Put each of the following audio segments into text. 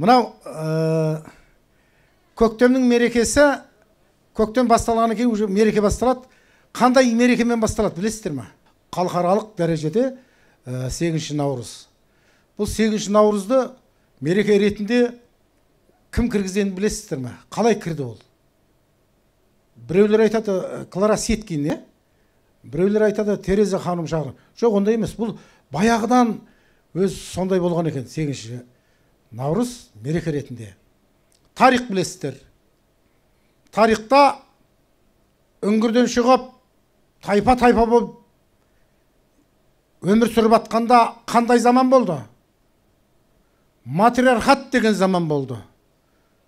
Мынау көктемнің мерекесі, көктем басталғаннан кейін уже мереке басталады. Қандай мерекемен басталады білесіздер ме? Халықаралық дәрежеде 8 наурыз. Бұл 8 наурызды мереке ретінде кім кіргізгенін білесіздер ме? Қалай кірді ол? Біреулер айтады Клара Сеткин, иә? Біреулер айтады Тереза ханым шағыр. Жоқ, ондай емес. Бұл баяғыдан өз сондай болған екен 8 наурыз мереке ретінде. Тарих білесіздер. Тарихта үңгірден шығып, тайпа-тайпа болып өмір сүріп атқанда қандай заман болды? Матриархат деген заман болды.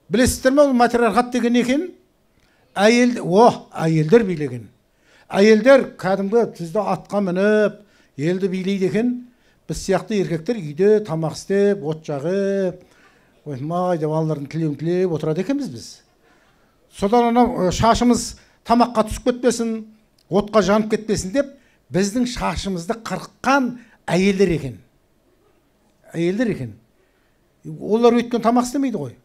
Білесіздер ме ол матриархат деген не екен? Әйелдер билеген. Әйелдер кәдімгі түзді атқа мініп, елді билейді екен. Біз сияқты еркектер үйде тамақ істеп, от жағып, ой деп аллардың тілеуін тілеп отырады екенбіз біз. Содан анау шашымыз тамаққа түсіп кетпесін, отқа жанып кетпесін деп біздің шашымызды қырыққан әйелдер екен. Әйелдер екен. Олар өйткен тамақ істемейді ғой.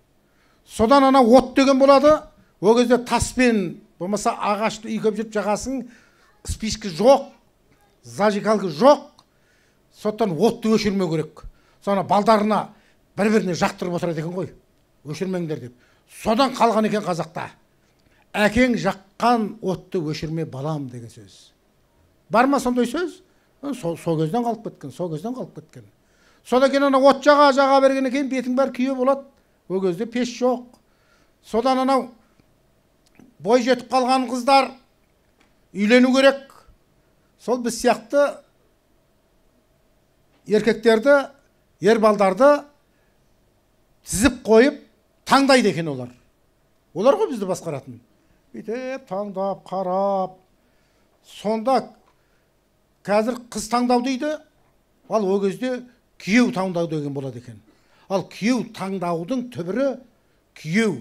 Содан ана от деген болады. О кезде таспен, болмаса ағашты үйкеп жүріп жағасың, спичка жоқ, зажигалка жоқ. Соттан отты өшірмеу керек. Соны балдарына бір-біріне жақтырып отырады екен ғой. Өшірмеңдер деп. Содан қалған екен қазақта. Әкең жаққан отты өшірме балам деген сөз. Бар ма сондай сөз? Сол кезден қалып кеткен, сол кезден қалып кеткен. Содан кейін ана от жаға берген екен, бетің бәрі күйе болады. О кезде пеш жоқ. Содан анау бой жетіп қалған қыздар үйлену керек. Сол біз сияқты еркектерді, ер балдарды тізіп қойып таңдайды екен олар. Олар ғой бізді басқаратын. Бүйтіп таңдап, қарап. Сонда қазір қыз таңдау дейді, ал о кезде күйеу таңдау деген болады екен. Ал күйеу таңдаудың түбірі күйеу,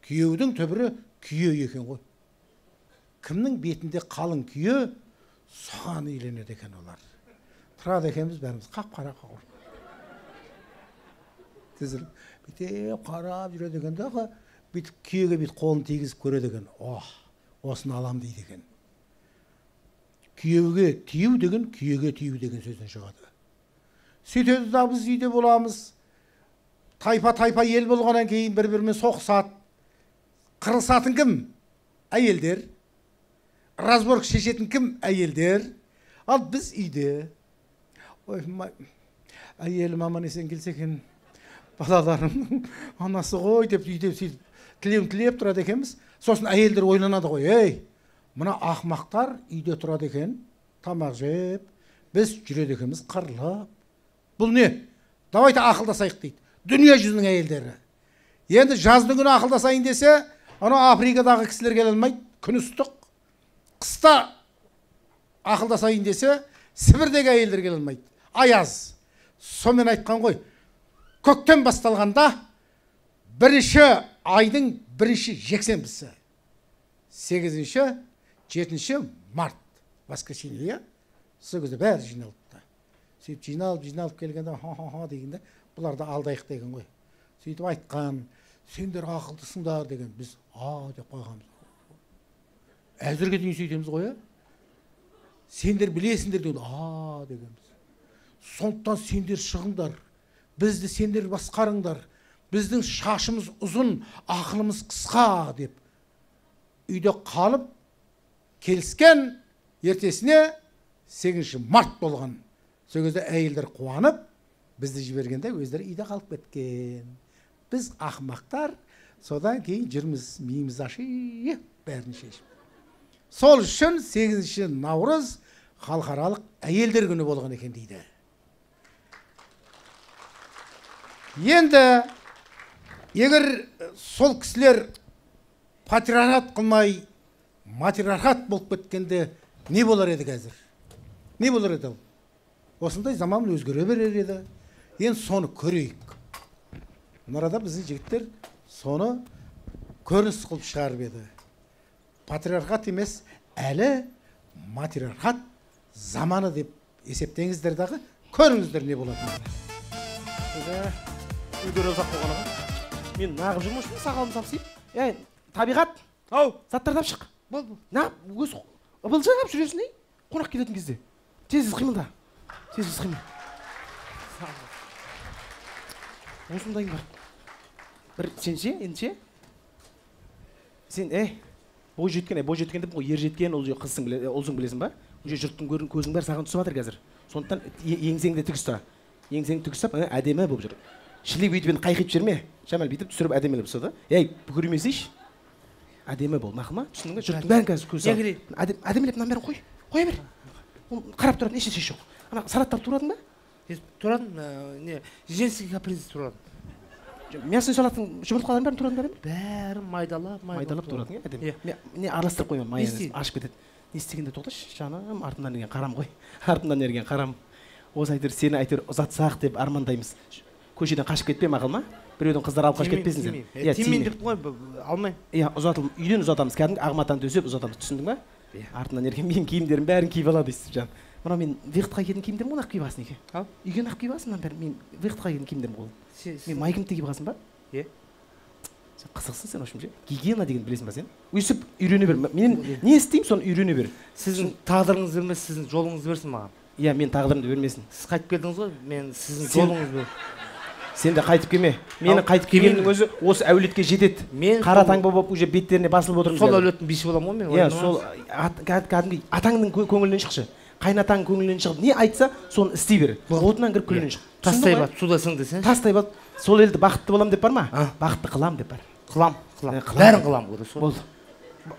күйеудің түбірі күйе екен ғой. Кімнің бетінде қалың күйе, соған үйленеді екен олар. Тұрады екенбіз бәріміз қап-қара қауыр. Тізіліп, бүйтіп қарап жүреді екен дағы, бүйтіп күйеге бүйтіп қолын тигізіп көреді екен. Ох, осыны алам дейді екен. Күйеуге тию деген, күйеге тию деген сөзден шығады. Сөйтеді да біз үйде боламыз. Тайпа-тайпа ел болғаннан кейін бір-бірімен соғысады. Қырылысатын кім? Әйелдер. Разборка шешетін кім? Әйелдер. Ал біз үйде. Ой, әйелім аман есен келсе екен, балаларымның анасы ғой деп үйде сөйтіп тілеуін тілеп тұрады екенбіз. Сосын әйелдер ойланады ғой, ей, мына ақмақтар үйде тұрады екен, тамақ жеп, біз жүреді екенбіз қырылып. Бұл не? Давайте ақылдасайық дейді. Дүние жүзінің әйелдері. Енді жаздың күні ақылдасайын десе, анау Африкадағы кісілер келе алмайды, күн ыстық. Қыста ақылдасайын десе, Сібірдегі әйелдер келе алмайды. Аяз. Сонымен айтқан ғой, көктем басталғанда бірінші айдың бірінші жексенбісі. 8-ші, 7 март, воскресенье, сол кезде бәрі жиналыпты. Сөйтіп жиналып келгенде, ха-ха-ха дегенде, бұларды алдайық деген ғой. Сөйтіп айтқан, сендер ақылдысыңдар деген, біз а деп қойғанбыз. Әзірге дейін сөйтеміз ғой, сендер білесіңдер деген, а дегенбіз. Сондықтан сендер шығыңдар, бізді сендер басқарыңдар, біздің шашымыз ұзын, ақылымыз қысқа деп үйде қалып келіскен ертесіне 8 март болған. Сол кезде әйелдер қуанып, бізді жібергенде өздері үйде қалып кеткен. Біз ақымақтар, содан кейін жүрміз, миымыз ашиып, бәрін шешіп. Сол үшін 8 наурыз халықаралық әйелдер күні болған екен дейді. Енді егер сол кісілер патриархат қылмай, матриархат болып кеткенде не болар еді қазір? Не болар еді ол? Осындай заман өзгере берер еді. Енді соны көрейік. Мына арада біздің жігіттер соны көрініс қылып шығарып еді. Патриархат емес, әлі матриархат заманы деп есептеңіздер дағы, көріңіздер не болатынын. Үйдері ұзақ болған. Мен нағып жүрмін үшін сақалым сапсиып. Ей, табиғат. Ау. Заттарды алып шық. Болды. Нағып өз ыбылжып жүресің, ей? Қонақ келетін кезде. Тез қимылда. Тез қимыл. Осындайың бар. Бір сен ше, енді ше? Сен, бой жеткен, бой жеткен деп ғой, ер жеткен, ол қызсың, ұлсың білесің ба? Уже жұрттың көзінің бәрі саған түсіп жатыр қазір. Сондықтан еңсеңді тік ұста. Еңсеңді тік ұстап, әдемі болып жүр. Шілеп өйтіп енді қайқитып жіберме. Шамал бүйтіп түсіріп әдемілеп ұста да. Ей, бүкірмесейші. Әдемі бол, мақұл ма? Түсіндің бе? Жұрттың бәрін қазір көзі саған. Әдемілеп мынаның бәрін қой. Қоя бер. Ол қарап тұрады, еш нәрсе жоқ. Ана салаттарды турадың ба? Турадым, не, женский каприз турадым. Мясной салаттың жұмыртқаларын бәрін турадың бәрін? Бәрін майдалап, майдалап турадың, әдемі. Не араластырып қойма, майонез ашып кетеді. Не істегенде тоқташы, жаным, артымнан ерген қарам ғой. Артымнан ерген қарам. Осы әйтеуір сені әйтеуір ұзатсақ деп армандаймыз. Көшеден қашып кетпе, мақұл ма? Біреудің қыздары алып қашып кетпесін сен. Иә, тимейін деп қой, алмаймын. Иә, ұзатылып, үйден ұзатамыз, кәдімгі ақ матаны төсеп ұзатамыз, түсіндің ба? Артынан ерген менің киімдерім бәрін киіп алады өйстіп жан. Мынау мен выходқа киетін киімдерім ғой, нақ киіп аласың неге? Үйге нақ киіп аласың, мынаның бәрі мен выходқа киетін киімдерім ғой. Мен майкамды киіп аласың ба? Иә. Сен қызықсың сен, в общем ше. Гигиена деген білесің ба сен? Өйстіп үйрене бер. Мен не істеймін, соны үйрене бер. Сіздің тағдырыңыз бермес, сіздің жолыңыз берсін маған. Иә, мен тағдырымды бермесін. Сіз қайтып келдіңіз ғой, мен сіздің жолыңыз бер. Сен де қайтып келме. Менің қайтып келгенімнің өзі осы әулетке жетеді. Қара таңба болып уже беттеріне басылып отырмыз. Сол әулеттің биші боламын ғой мен. Иә, сол кәдімгі атаңның көңілінен шықшы. Қайнатаң көңілінен шығып, не айтса, соны істей бер. Отынан кіріп күлінен шық. Тастай бат, суда сың десең. Тастай бат, сол елді бақытты болам деп бар ма? Бақытты қылам деп бар. Қылам, қылам. Бәрін қылам. Болды.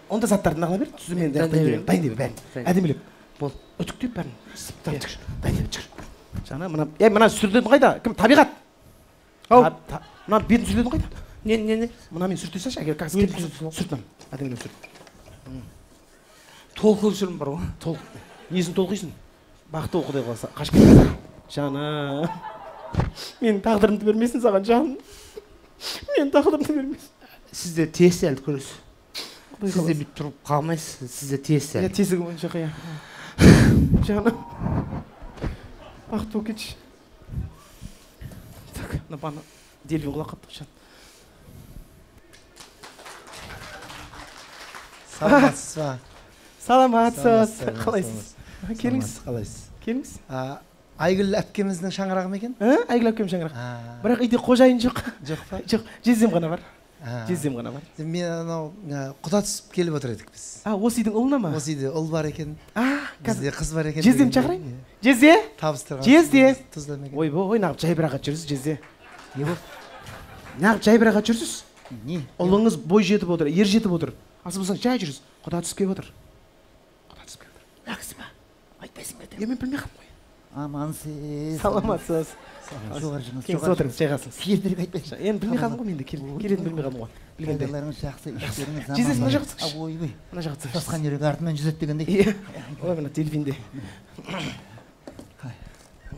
Онда заттарды нағыла бер, түзімен дайындай бер, бәрін. Әдемілеп. Болды. Үтіктеп бәрін. Дайындай бер. Жаңа мына, мына сүрдедің қайда? Кім? Табиғат. Ау. Мына бетін сүрдедің қайда? Не, не, не? Мына мен сүрте салшы, әгер қазір сүрт мынаны. Әдемілеп сүрт. Толқып жүрмін бар ғой. Толқып. Несін толқисың? Бақытты ол, Құдай қаласа. Қашып кетпесін. Жаным. Менің тағдырымды бермесін саған, жаным. Менің тағдырымды бермесін. Сіз де тез әлі көресіз. Сіз де бүйтіп тұрып қалмайсыз. Сіз де тез әлі. Иә, тезігі бойынша қия. Жаным. Бақытты болып кетші. Так, мына бана дельфин құлап қалыпты, жан. Саламатсыз ба? Саламатсыз. Қалайсыз? Келіңіз. Қалайсыз? Келіңіз. Айгүл әпкеміздің шаңырағы ма екен? Айгүл әпкем шаңырақ. Бірақ үйде қожайын жоқ. Жоқ па? Жоқ, жездем ғана бар. Жездем ғана бар. Мен анау құда түсіп келіп отыр едік біз. Осы үйдің ұлына ма? Осы үйде ұл бар екен. Бізде қыз бар екен. Жездем шақырайын. Жезде. Табыстырған. Жезде. Тұзда ма екен? Ойбой, нағып жайбарақат жүрсіз, жезде. Не болды? Нағып жайбарақат жүрсіз? Не? Ұлыңыз бой жетіп отыр, ер жетіп отыр. Асыл болсаң жай жүрсіз. Құда түсіп келіп отыр. Құда түсіп келіп отыр. Нағыз ба? Айтпайсың ба? Мен білмей қалдым ғой. Амансыз. Саламатсыз. Жоғары жүріңіз. Кеңіз отырыңыз, жайғасыңыз. Ертерек айтпайсың. Енді білмей қалдым ғой мен де, келетінін білмей қалдым ғой. Білгенде. Жағдайларыңыз жақсы, іштеріңіз аман. Жездесі мына жаққа түсіңізші. Ойбай. Мына жаққа түсіңізші. Сасқан жүрек артымен жүзеді дегендей. Иә. Ой, мына дельфинде.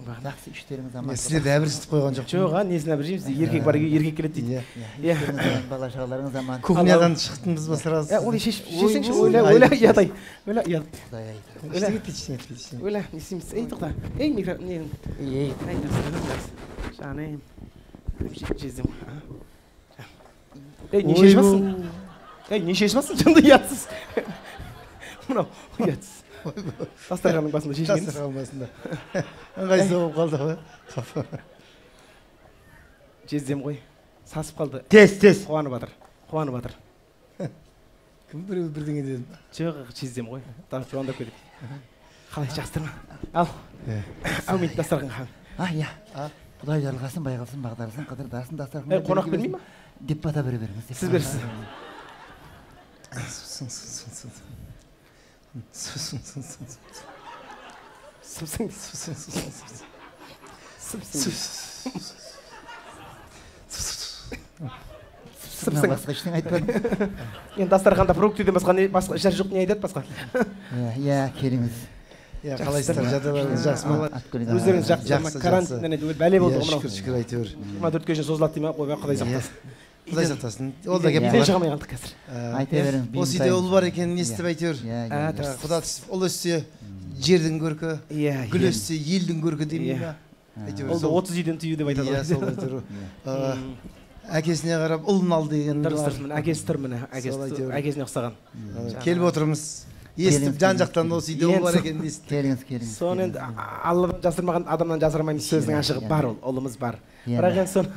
Жақсы, іштеріңіз аман. Сіздерді әбіржітіп қойған жоқ. Жоқ, а несін әбіржейміз? Еркек бар, еркек келеді дейді. Иә. Бала шағаларыңыз аман. Кухнядан шықтыңыз ба сразу? Оны шешсеңші, ойла, ойла, ұят-ай. Ойла, ұят. Құдай ай. Ештеңе етпейді, ештеңе етпейді. Ойла, не істейміз? Ей, тоқта. Ей, микро, не. Ей, Жаным. Жездем. Ей, не шешіп алсың? Ей, не шешіп алсың? Жынды ұятсыз. Мынау ұятсыз. Дастарханның басында шешкенсіз. Дастарханның басында. Ыңғайсыз болып қалды ғой. Жездем ғой. Сасып қалды. Тез, тез. Қуанып жатыр. Қуанып жатыр. Кім біреу бірдеңе деді? Жоқ, жездем ғой. Звондап келеді. Қалай, жақсыздар ма? Ал. Әумин, дастарханға. А, иә. Құдай жарылқасын, бай қылсын, бағдарсын, қыдырдасын, дастарханға. Қонақ бермей ма? Деп бата бере беріңіз. Сіз бересіз. Сусын, сусын, сусын. Сусын, сусын, сусын. Сусын, сусын, сусын, сусын. Сусын. Сыпсың. Басқа ештеңе айтпадым. Енді дастарханда фруктіден басқа не, басқа жер жоқ, не айтады басқа? Иә, келіңіз. Иә, қалайсыздар, жағдайларыңыз жақсы ма? Өздеріңіз жақсы ма? Карантиннен әйтеуір бәле болды ғой мынау. Шүкір, шүкір, әйтеуір. 24-ке шейін созылады дей ма? Ойбай, Құдай сақтасын. Құдай сақтасын. Ол да кеп Үйден шыға алмай қалдық қазір. Айта беріңіз. Осы үйде ұл бар екенін естіп әйтеуір. Құда түсіп, ұл өссе жердің көркі, гүл өссе елдің көркі деймін ба? Әйтеуір. Ол да 30 үйден түю деп айтады ғой. Иә, сол әйтеуір. Әкесіне қарап ұлын ал деген. Дұрыс, дұрыс, міне әкесі тұр, міне әкесіне ұқсаған. Келіп отырмыз. Естіп жан жақтан осы үйде ұл бар екенін естіп. Келіңіз, келіңіз. Соны енді Алладан жасырмаған адамнан жасырмаймыз сөздің ашығы бар, ол ұлымыз бар. Бірақ енді соны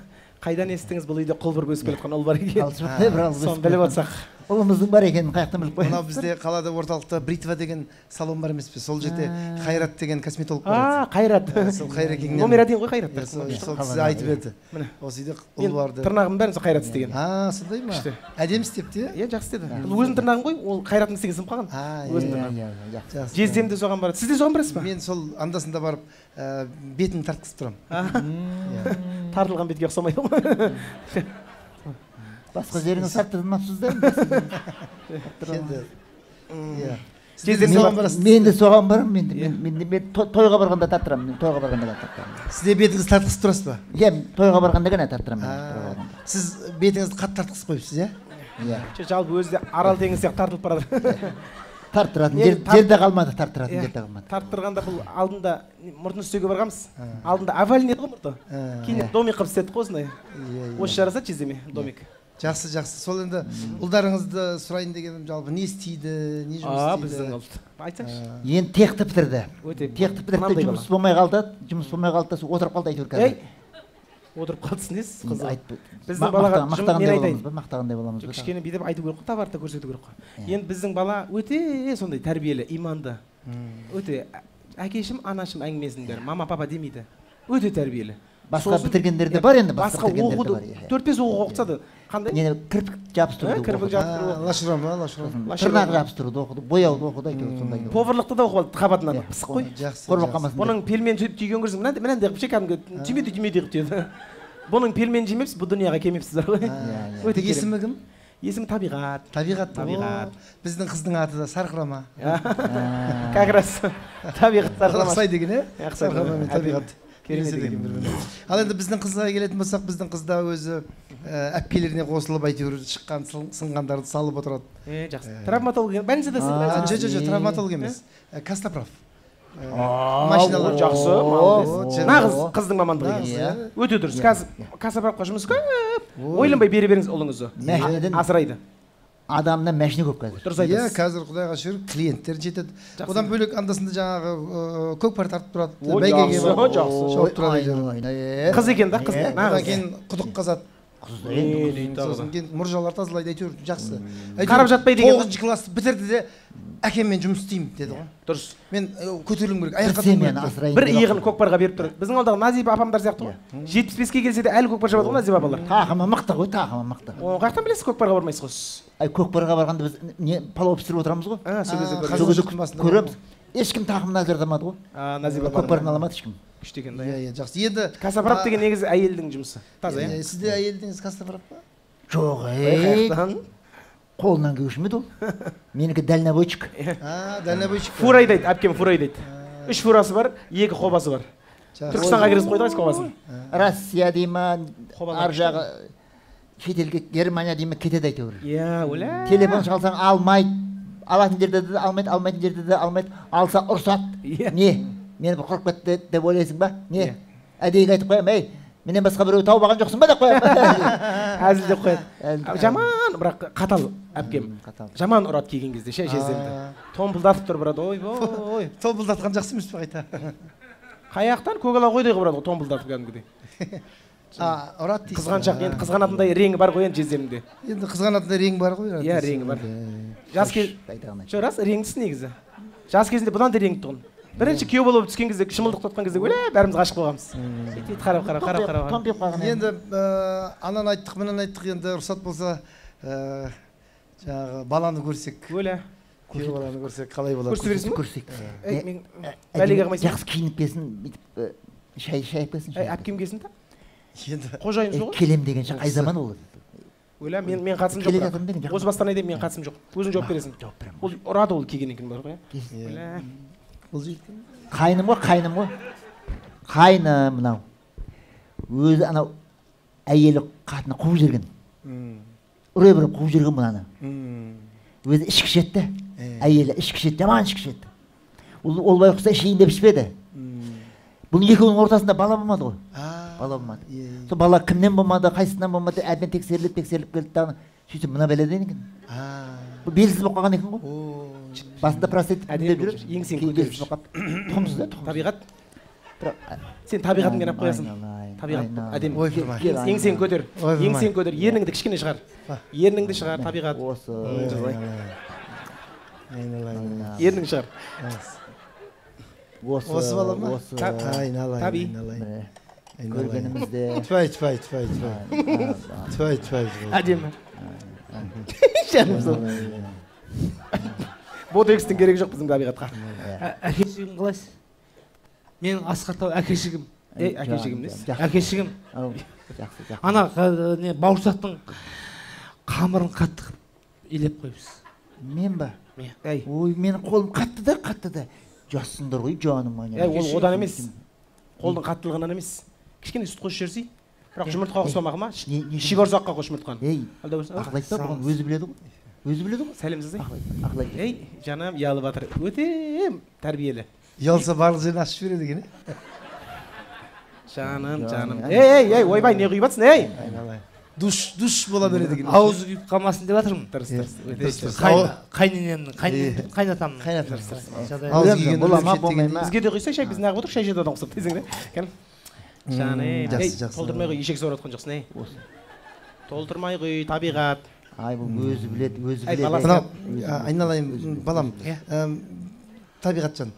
қайдан естіңіз, бұл үйде құлпырып өсіп келе жатқан ұл бар екен. Соны біліп отырсақ. Ұлымыздың бар екенін қаяқтан біліп қоямыз? Мынау бізде қалада орталықта бритва деген салон бар емес пе? Сол жерде Қайрат деген косметолог бар. Қайрат. Сол Қайрекеңнен. Номер 1 ғой Қайрат. Сол кісі айтып еді. Осы үйде ұл бар деп. Тырнағымның бәрін сол Қайрат істеген. Сондай ма? Әдемі істепті, иә? Жақсы істеді. Бұл өзінің тырнағым ғой, ол Қайраттың істеген сынып қалған. Өзінің тырнағы. Жездем де соған барады. Сіз де соған барасыз ба? Мен сол анда-санда барып бетін тартқызып тұрамын. Тартылған бетке ұқсамайды ғой. Басқа жеріңіз тарттырмапсыз да? Енді, иә. Мен де соған барамын, мен тойға барғанда тарттырамын, тойға барғанда тарттырамын. Сіз де бетіңізді тартқызып тұрасыз ба? Иә, тойға барғанда ғана тарттырамын. Сіз бетіңізді қатты тартқызып қойыпсыз, иә? Иә. Жалпы өзі де Арал теңізі сияқты тартылып барады. Тарттыратын жерде қалмады, тарттыратын жерде қалмады. Тарттырғанда бұл алдында мұртын істеуге барғанбыз. Алдында овальный еді ғой мұрты. Кейін домик қылып істедік қой осындай. Осы жарасады жездеме, домик. Жақсы, жақсы. Сол енді ұлдарыңызды сұрайын дегенім, жалпы не істейді, не жұмыс істейді? Біздің ұл. Айтсаңшы. Енді техті бітірді. Техті бітірді, жұмыс болмай қалды, жұмыс болмай қалды, отырып қалды әйтеуір қазір. Отырып қалдысың несі, қызық. Біздің балаға мақтағандай боламыз ба? Мақтағандай боламыз ба? Кішкене бүйтіп айту керек қой, товарды көрсету керек қой. Енді біздің бала өте сондай тәрбиелі, иманды. Өте әкешім, анашым әңгімесінің бәрі, мама, папа демейді. Өте тәрбиелі. Басқа бітіргендер де бар енді, басқа оқуды 4-5 оқу оқытсады. Қандай? Не, кірпік жабыстыруды. Кірпік жабыстыру. Лашырам ба, лашырам. Тырнақ жабыстыруды оқыды, бояуды оқыды, әйтеуір сондай. Поварлықты да оқып алды, қабатынан. Пысық қой. Жақсы. Қорлық қалмасын. Бұның пельмен түйген көрсең, мынандай қылып ше, кәдімгі түймедей қылып түйеді. Бұның пельмен жемепсіз, бұл дүнияға келмепсіздер ғой. Өте керемет. Есімі кім? Есімі Табиғат. Табиғат. Табиғат. Біздің қыздың аты да Сарқырама. Как раз Табиғат Сарқырама. Ұқсайды екен, ә? Сарқырама мен Табиғат. Керемет екен. Ал енді біздің қызға келетін болсақ, біздің қыз да өзі әпкелеріне қосылып әйтеуір шыққан сынғандарды салып отырады. Жақсы. Травматолог больницада істейді. Жоқ, травматолог емес. Костоправ. Машиналар жақсы, молодец. Нағыз қыздың мамандығы екен. Өте дұрыс. Қазір костоправқа жұмыс көп. Ойланбай бере беріңіз ұлыңызды. Асырайды. Адамнан машина көп қазір. Дұрыс айтасыз. Иә, қазір Құдайға шүкір клиенттер жетеді. Одан бөлек андасында жаңағы көкпар тартып тұрады. Бәйгеге барып, шауып тұрады. Қыз екен да, қыз. Одан кейін құдық қазады. Қыз енді. Сосын кейін мұржалар тазалайды, әйтеуір жақсы. Қарап жатпай деген. 9 классты бітірді де, әкеммен жұмыс істеймін деді ғой. Дұрыс. Мен көтерілуім керек, аяққа тұру керек. Бір иығын көкпарға беріп тұр. Біздің ауылдағы Назиба апамдар сияқты ғой. 75-ке келсе де әлі көкпар шабады ғой Назиба апалар. Тақымы мықты ғой, тақымы мықты. О, қаяқтан білесіз, көкпарға бармайсыз ғой сіз? Ай, көкпарға барғанда біз не палау пісіріп отырамыз ғой. Сол кезде көреміз. Ешкім тақымын ажыратамады ғой. Назиба көкпарын аламады ешкім. Күшті екен да. Иә, жақсы. Енді костоправ деген негізі әйелдің жұмысы. Таза, иә? Сізде әйелдіңіз костоправ па? Жоқ, ей. Қолынан келуші ме еді ол? Менікі дальнобойщик. Дальнобойщик. Фура айдайды, әпкем фура айдайды. 3 фурасы бар, 2 қобасы бар. Түркістанға кіргізіп қойды ғой қобасын. Россия дей ма, ар жағы шетелге, Германия дей ма, кетеді әйтеуір. Иә, өлә. Телефон шалсаң алмайды, алатын жерде де алмайды, алмайтын жерде де алмайды, алса ұрсады. Не? Мені бір құрып кетті деп ойлайсың ба? Не? Әдейі айтып қоямын, ей, менен басқа біреу тауып алған жоқсың ба деп қоямын. Әзілдеп қояды. Жаман, бірақ қатал әпкем. Жаман ұрады келген кезде ше жездемді. Томпылдатып тұр барады, ойбой. Томпылдатқан жақсы емес пе қайта? Қаяқтан көк ала қойдай қылып ұрады ғой томпылдатып кәдімгідей. Ұрады дейсің. Қызғаншақ, енді қызғанатындай реңі бар ғой енді жездемде. Енді қызғанатындай рең бар ғой. Иә, реңі бар. Жас кез жоқ, рас, реңдісі негізі. Жас кезінде бұдан да реңді тұғын. Бірінші күйеу болып түскен кезде, шымылдық тұтқан кезде, өле, бәріміз ғашық болғанбыз. Сөйтіп қарап, қарап, қарап, қарап. Томпиып қалған. Енді ананы айттық, мынаны айттық, енді рұқсат болса, жаңағы баланы көрсек. Өле. Күйеу баланы көрсек қалай болады? Көрсе бересің бе? Көрсек. Ей, мен бәлеге қылмайсың. Жақсы киініп келсін, бүйтіп шай шайып келсін. Әпкем келсін та. Енді қожайын сол ғой. Келем дегенше қай заман ол? Өле, мен қатысым жоқ. Осы бастан айтайын, мен қатысым жоқ. Өзің жауап бересің. Ол ұрады ол келгеннен кейін бар ғой. Өле. Бұл жігіт Қайным ғой, қайным ғой. Қайным мынау. Өзі анау әйелі қатыны қуып жіберген. Ұре бұрып қуып жіберген мынаны. Өзі ішкіш еді. Әйелі ішкіш еді, жаман ішкіш еді. Ол байғұс та ішейін деп ішпеді. Бұның екеуінің ортасында бала болмады ғой. Бала болмады. Сол бала кімнен болмады, қайсысынан болмады, әбден тексеріліп келді дағы. Сөйтіп мына бәледен екен. Бұл белгісіз болып қалған екен ғой. Басында простит деп жүріп, еңсең көтеріп. Тұқымсыз да, тұқымсыз. Табиғат. Сен табиғатыңмен алып қоясың. Табиғат әдемі. Еңсең көтер. Еңсең көтер. Ерніңді кішкене шығар. Ерніңді шығар, табиғат. Осы. Ернің шығар. Осы бала ма? Айналайын. Таби. Көргенімізде. Тфәй, тфәй, тфәй, тфәй. Тфәй, тфәй. Әдемі. Жаным сол. Ботекстің керегі жоқ біздің табиғатқа. Әкешігім қалайсыз? Менің Асқар тау әкешігім. Ей, әкешігім несі? Әкешігім. Жақсы, жақсы. Ана не бауырсақтың қамырын қатты қылып илеп қойыпсыз. Мен ба? Ей. Ой, менің қолым қатты да, қатты да. Жассыңдар ғой, жаным. Ей, ол одан емес. Қолдың қаттылығынан емес. Кішкене сүт қосып жіберсей. Бірақ жұмыртқа қоспамақ ма? Шибарзаққа қос жұмыртқаны. Ей, ақыл айтпа, бұған өзі біледі ғой. Өзі біледі ғой. Сәлем жазай. Ақыл айт. Ей, жаным, ұялып жатыр. Өте тәрбиелі. Ұялса барлық жерін ашып жібереді екен, е? Жаным, жаным. Ей, ей, ей, ойбай, не құйып жатсың, ей? Айналайын. Душ, душ бола береді екен. Аузы күйіп қалмасын деп жатырмын. Дұрыс, дұрыс. Өте Қайненемнің, қайнатамның. Қайнатамның. Аузы күйген бола ма, болмай ма? Бізге де құйсай шай, біз неғып отырық, шай ішетін адам ұқсап десең де. Кән. Жаным, ей, толтырмай құй, ешек сорып жатқан жоқсың, ей. Толтырмай құй, табиғат. Ай, бұл өзі біледі, өзі біледі. Мынау, айналайын, балам. Табиғатжан.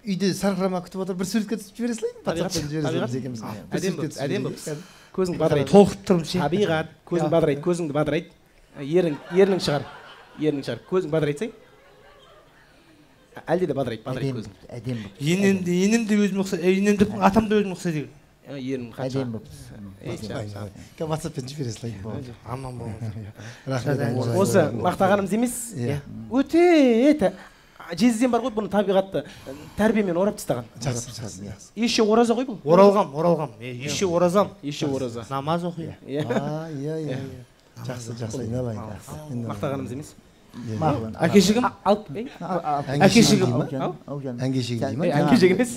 Үйде сарқырама күтіп отыр, бір суретке түсіп жібере салайын ба? Табиғат, әдемі болып, әдемі болып. Көзің бадырайды. Толқып тұрмын ше. Табиғат, көзің бадырайды, көзіңді бадырайды. Ернің шығар, ернің шығар. Көзің бадырайтсай. Әлде де бадырайды, бадырайды көзің. Әдемі болып. Енем де өзіме ұқсайды, енем де атам да өзіме ұқсайды екен. Ернің қатты. Әдемі болып. WhatsApp-пен жібере салайын. Аман болыңыз. Рахмет. Осы мақтағанымыз емес. Өте жезден бар ғой, бұны табиғатты тәрбиемен орап тастаған. Жақсы, жақсы, жақсы. Еще ораза ғой бұл? Оралғам, оралғам. Еще оразам. Еще ораза. Намаз оқимын. Иә. Иә, иә, иә. Жақсы, жақсы, айналайын. Мақтағанымыз емес. Мақұл. Әкешігім? Алып, Әкешігім. Әңгешегім дей ма? Әңгешек емес.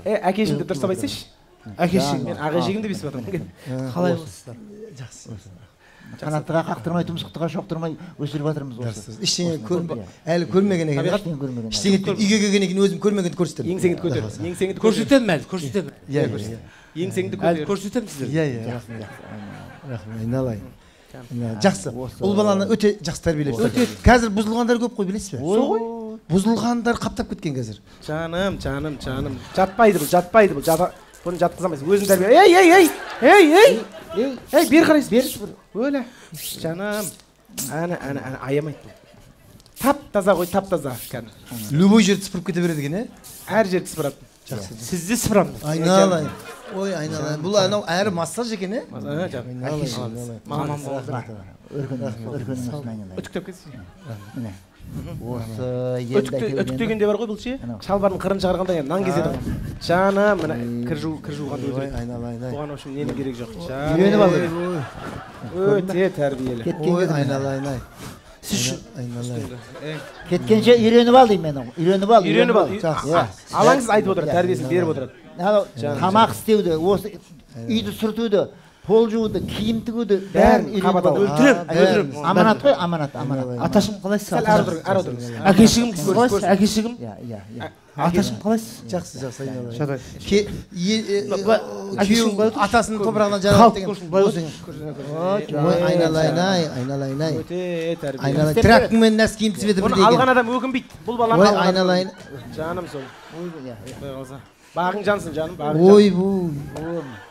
Әкешімді дұрыстап айтсайшы. Әкешігім. Мен ағашегім деп естіп жатырмын. Қалай болсыздар? Жақсы. Қанаттыға қақтырмай, тұмсықтыға шоқтырмай өсіріп жатырмыз осы. Ештеңе әлі көрмеген екен. Ештеңе көрмеген. Ештеңе үйге келгеннен кейін өзім көрмегенді көрсетемін. Еңсеңді көтер. Еңсеңді көрсетемін әлі, көрсетемін. Иә, иә. Еңсеңді көтер. Әлі көрсетемін сіздерге. Иә, иә. Рахмет. Рахмет, айналайын. Жақсы. Ұл баланы өте жақсы тәрбиелеп. Қазір бұзылғандар көп қой, білесіз бе? Сол ғой. Бұзылғандар қаптап кеткен қазір. Жаным, жаным, жаным. Жатпайды бұл, жатпайды бұл. Бұны жатқыза алмайсың. Өзің тәрбие. Ей, ей, ей! Ей, ей! Ей, бері қарайсың, бері. Өлі. Жаным. Әне, әне, әне, аямайды бұл. Тап таза ғой, тап таза. Кәдімгі. Любой жерді сыпырып кете береді екен, е? Әр жерді сыпырады. Жақсы. Сізді сыпырамын. Айналайын. Ой, айналайын. Бұл анау әрі массаж екен, е? Айналайын. Аман болыңыз. Өркеннің үстіне айналайын. Үтіктеп кетсін. Міне. Осы үтіктегенде бар ғой бұл ше? Шалбардың қырын шығарғанда енді нан кезеді ғой. Жаным, міне кір жуғанды өлтіреді. Айналайын. Бұған, в общем, ненің керегі жоқ. Үйреніп алды. Өте тәрбиелі. Ой, айналайын. Сіз айналайын. Кеткенше үйреніп ал деймін мен. Үйреніп ал. Үйреніп ал. Алаңсыз айтып отырады, тәрбиесін беріп отырады. Тамақ істеуді, осы үйді сүртуді, пол жууды, киім тігуді бәрін үйреніп ал. Өлтірем, өлтірем. Аманат қой, аманат, аманат. Аташым қалайсыз? Сәл әрі отырыңыз, әрі отырыңыз. Әкешігім сіз қалайсыз? Әкешігім? Иә, иә, иә. Аташым қалайсыз? Жақсы, жақсы, айналайын. Жарайды. Күйеуің атасының топырағынан жаралды деген. Ой, айналайын, ай, айналайын, ай. Өте тәрбиелі. Айналайын. Трактормен нәскиін цветі Бұны бірдей екен. алған адам өкінбейді. Бұл баланы Ой, алған адам айналайын. Жаным сол. Құдай қаласа. Бағың жансын, жаным, бағың жансын. Ой, бұл.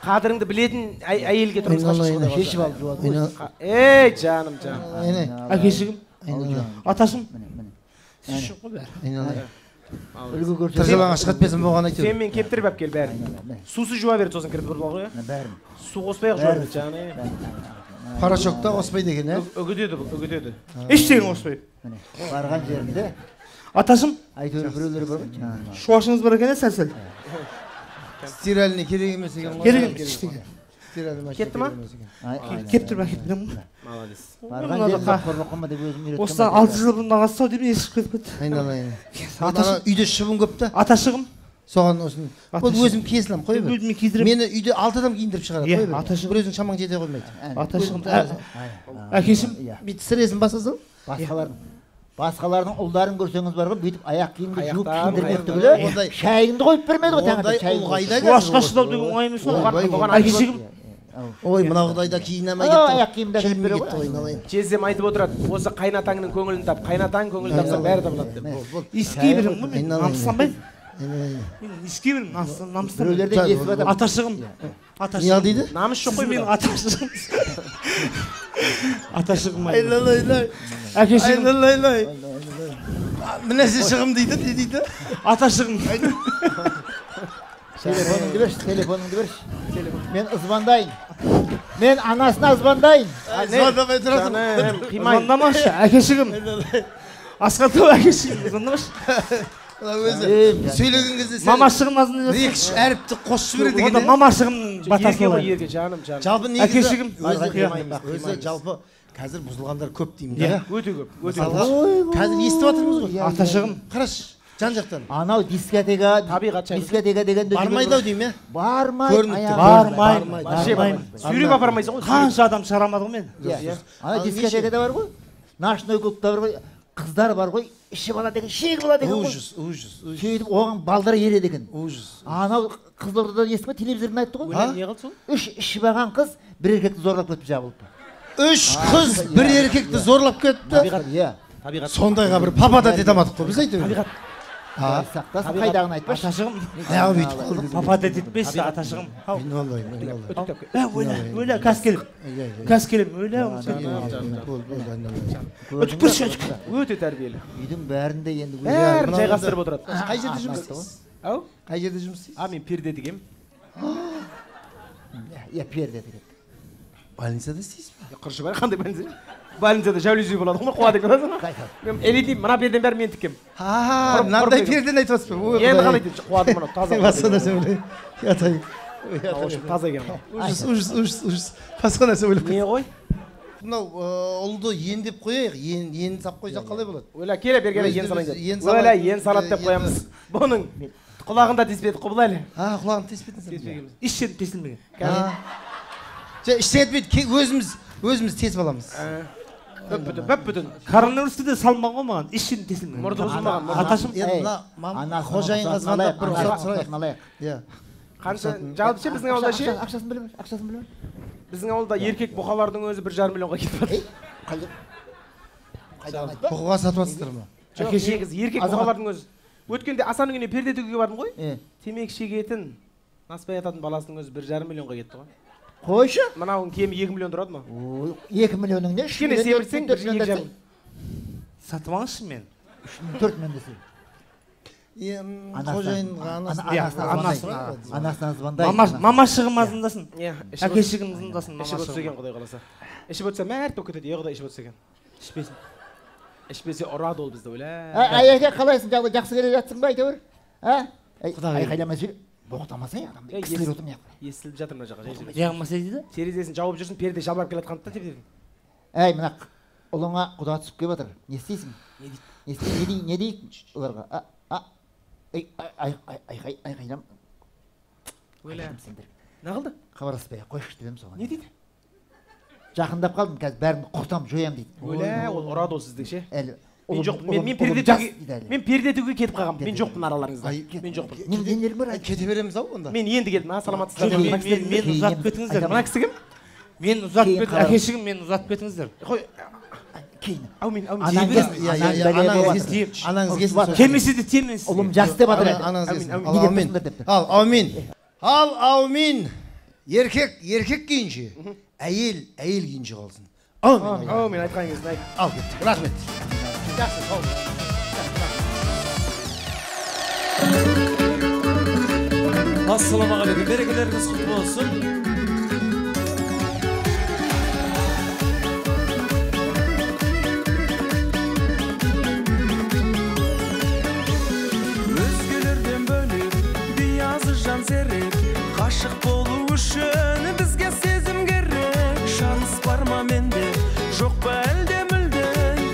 Қадіріңді білетін әйелге тұрмысқа шық, Құдай қаласа. Шешіп алып жуады ғой. Ей, жаным, жаным. Әкешігім, аташым. Міне, міне. Сіз үшін ғой бәрі. Айналайын. Үлгі көрсет. Тыржалаңаш шығатпесін болған әйтеуір. Фенмен кептіріп әп кел бәрін. Сусыз жуа береді, сосын кіріп бұрыла ғой. Бәрін. Су қоспай ақ жуа береді, жаным. Порошок та қоспайды екен, ә? Үгітеді бұл, үгітеді. Ештеңе қоспайды. Міне, барған жерінде Аташым, әйтеуір біреулер бар ғой. шуашыңыз бар екен, сәл-сәл. Стиральный керек емес екен ғой. Керек емес ештеңе. Стиральный машина Кетті ма? керек емес екен. Кептіріп әкеліп беремін ғой. Молодец. Барған жерінде қорлық қылма деп өзім үйреткенмін. Осыдан 6 жыл бұрын ағасы сау деймін, есі шығып кетіп кетті. Айналайын. Аташым, Үйде шыбын көп та. Аташығым. Соған осыны. Бұл өзім кие саламын, қоя бер. Өзім кидіремін. Мені үйде 6 адам киіндіріп шығарады, қоя бер. Аташығым. Бір өзің шамаң жете қоймайды. Аташығым. Әкешім. Бүйтіп сіресін баса сал. Басқалардың ұлдарын көрсеңіз бар ғой, бүйтіп аяқ киімді жуып киіндірмек түгілі, шайыңды қойып бермеді ғой таңертең. Ондай Шуашқа шыдау деген оңай емес қой. Әкешігім. Ой, мына құдайда киіне алмай кетті. Аяқ киімді әкеліп бере ғой. Жездем айтып отырады, осы қайнатаңның көңілін тап, қайнатаң көңілін тапса бәрі табылады деп. Иіскей беремін ғой мен, намыстанбаймын. Мен иіскей беремін, намыстанбаймын. Біреулерден естіп жатамын. Аташығым. Не дейді? Намыс жоқ қой менің аташығым. Аташығым. Айлай-лай. Әкешігім. Айлай-лай. Мінәсе шығым дейді, не дейді? Аташығым. Телефоныңды берші, телефоныңды берші. Мен звондайын. Мен анасына звондайын. Звондамай тұрасың. Звондамашы, әкешігім. Асқар тау әкешігім, звондамашы. Өзі сөйлеген кезде мамашығым азын екі әріпті қосып жібереді екен. Онда мамашығымның батасын алайын. Ерке, жаным, жаным. Жалпы негізі әкешігім. Өзі жалпы қазір бұзылғандар көп деймін да. Өте көп, өте көп. Қазір естіп жатырмыз ғой. Аташығым. Қарашы, жан жақтан. Анау дискотека, табиғат дискотека дегенде бармайды ау деймін, ә? Бармайды. Бармайды. Сүйреп апармайсың ғой. Қанша адам шығарамады ғой мен. Ана дискотекада бар ғой. Ночной клубта бар ғой. Қыздар бар ғой, ішіп алады екен, шегіп алады екен ғой. Ужас, ужас. Сөйтіп оған балдар ереді екен. Ужас. Анау Қызылордада естіме телевизордан айтты ғой. Не қылды сол? 3 ішіп алған қыз бір еркекті зорлап кетіп жабылып. 3 қыз бір еркекті зорлап кетті. Табиғат, иә. Табиғат. Сондайға бір папада ете алмадық қой біз әйтеуір. Табиғат. Сақтасын, қайдағыны айтпашы. Аташығым. Аяғы бүйтіп қалды. Папада етпеші, аташығым. Айналайын, Өлә, өлә, қазір келем. Қазір келем, өлә. Өтіп көрші, өтіп. Өте тәрбиелі. Үйдің бәрінде енді бәрін жайғастырып отырады. Қай жерде жұмыс істейсіз? Ау? Қай жерде жұмыс істейсіз? А, мен перде тігемін. Иә, перде тігеді. Больницада істейсіз ба? Құршы бар, қандай больница? Больницада жәулезүй болады ғой, қуады екен. Мен элитный мына перден бәрі мен тіккем. А, мынандай перден айтып отырсыз ба? Енді қандай дейді? Қуады мынау таза. Басқа нәрсе ойлаймын. Таза екен. Ужас, ужас, ужас, ужас. Басқа нәрсе ойлап. Не ғой? Мынау ұлды ен деп қояйық, ен сап қойсақ қалай болады? Өлә, келе бері ен салайын деп. Өлә, ен салады деп қоямыз. Бұның құлағын да теспедік қой бұл әлі. А, құлағын теспедіңіз. Еш жерін тесілмеген. Ештеңе етпейді, өзіміз тесіп аламыз. Бүп-бүтін. Коронавирусты да салмаған ғой маған, еш жерін тесілмеген. Мұрды бұзылмаған. Аташым. Енді мына қожайынға звондап бір рұқсат сұрайық. Иә. Қанша, жалпы ше біздің ауылда ше? Ақшасын біле бер, ақшасын біле бер. Біздің ауылда еркек бұқалардың өзі 1,5 миллионға кетіп жатыр. Бұқаға сатып жатсыздар ма? Жоқ, негізі еркек бұқалардың өзі. Өткенде Асанның үйіне перде тігуге бардым ғой. Темекі шегетін, наспай ататын баласының өзі 1,5 миллионға кетті ғой. Қойшы. Мынауың кемі 2 миллион тұрады ма? 2 миллионың не? Кішкене семірсең, 1,5. Сатып алыңызшы мен. 3-4 миллион десе. Қожайынға анасына звондайды. Мамашығым азындасын. Әкешігім азындасын. Ішіп отырса екен, Құдай қаласа. Ішіп отырса мәрт болып кетеді. Е, Құдай ішіп отырса екен. Ішпесін. Ішпесе ұрады ол бізді, өлә. Әке, қалайсың? Жағдай жақсы келе жатсың ба әйтеуір? А? Айқайламай сөйле. Боқтамасай адамды, кісілер отыр мына жақта. Естіліп жатыр мына жаққа. Жағылмаса дейді? Терезесін жауып жүрсін, перде жабылып келе жатқанды да деп. Әй, мына ұлыңа құда түсіп келіп жатыр. Не істейсің? Не дейді? Не дейік оларға? Айқайлам. Өлә. Не қылды? Хабарласпай қойшы дедім соған. Не дейді? Жақындап қалдым, қазір бәрін құртам, жоям дейді. Өлә, ол ұрады ол сізді ше. Әлі Мен жоқ, мен перде тігуге кетіп қалғанмын. Мен жоқпын араларыңызда. Мен жоқпын. Нелерің бар? Кете береміз ау онда. Мен енді келдім, а, саламатсыздар. Мен ұзатып кетіңіздер. Мына кісі кім? Мен ұзатып кет, әкешігім, мен ұзатып кетіңіздер. Қой. Кейін. Әумин, әумин. Анаңыз келсін. Келмесе де тиемін сізге. Ұлым жас деп жатыр. Анаңыз келсін. Ал әумин. Ал әумин. Ал әумин. Еркек, еркек күйінше, әйел, әйел күйінше қалсын. Әумин. Әумин, айтқан кезін айт. Ал кеттік. Рахмет. Жақсы, сау болыңыз. Ассалаумағалейкум, берекелеріңіз құтты болсын. Өзгелерден бөлек, биязы жан серік, ғашық болу үшін бізге сезім керек. Шанс бар ма менде, жоқ па әлде мүлде?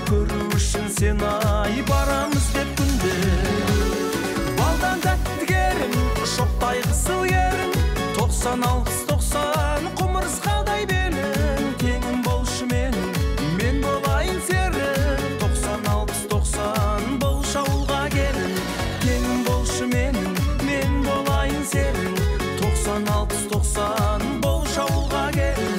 Көру үшін сен ай барамыз деп күнде. Балдан тәтті керім, 90 60 90, құмырсқадай белің. Теңім болшы менің, мен болайын серің. 90 60 90, болшы ауылға келін. Теңім болшы менің, мен болайын серің. 90 60 90, болшы ауылға келін.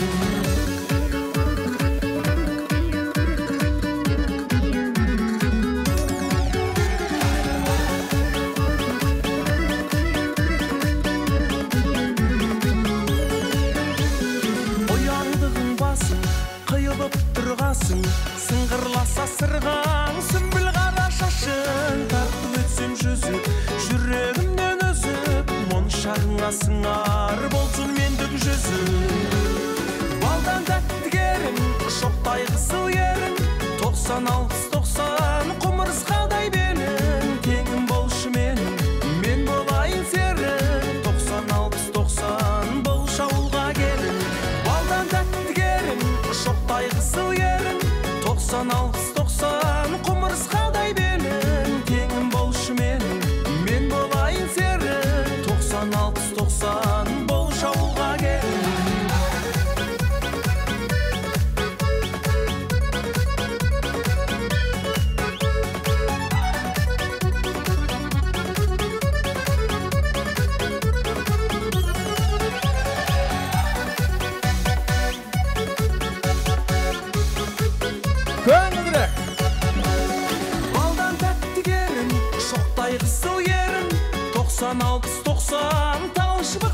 Ұяңдығың басың, қиылып тұрғасың, сыңғырласа сырғаң, сүмбіл қара шашың. Тартып өтсем жүзіп, жүрегімнен үзіп, моншағыңа сыңар болсын мендік жүзім. Балдан тәтті керім, шоқтай қызыл ерін. 90 60 90, құмырсқадай белің. Теңім болшы менің, мен болайын серің. 90 60 90, болшы ауылға келін. Балдан тәтті керім, шоқтай қызыл ерін. 90 60 90, құмырсқадай белің. Теңім болшы менің, мен болайын серің. 90 60 90, болшы ауылға келін. Көңілдірек. Балдан тәтті керін, шоқтай қызыл ерін. 90 60 90, тал шыбық.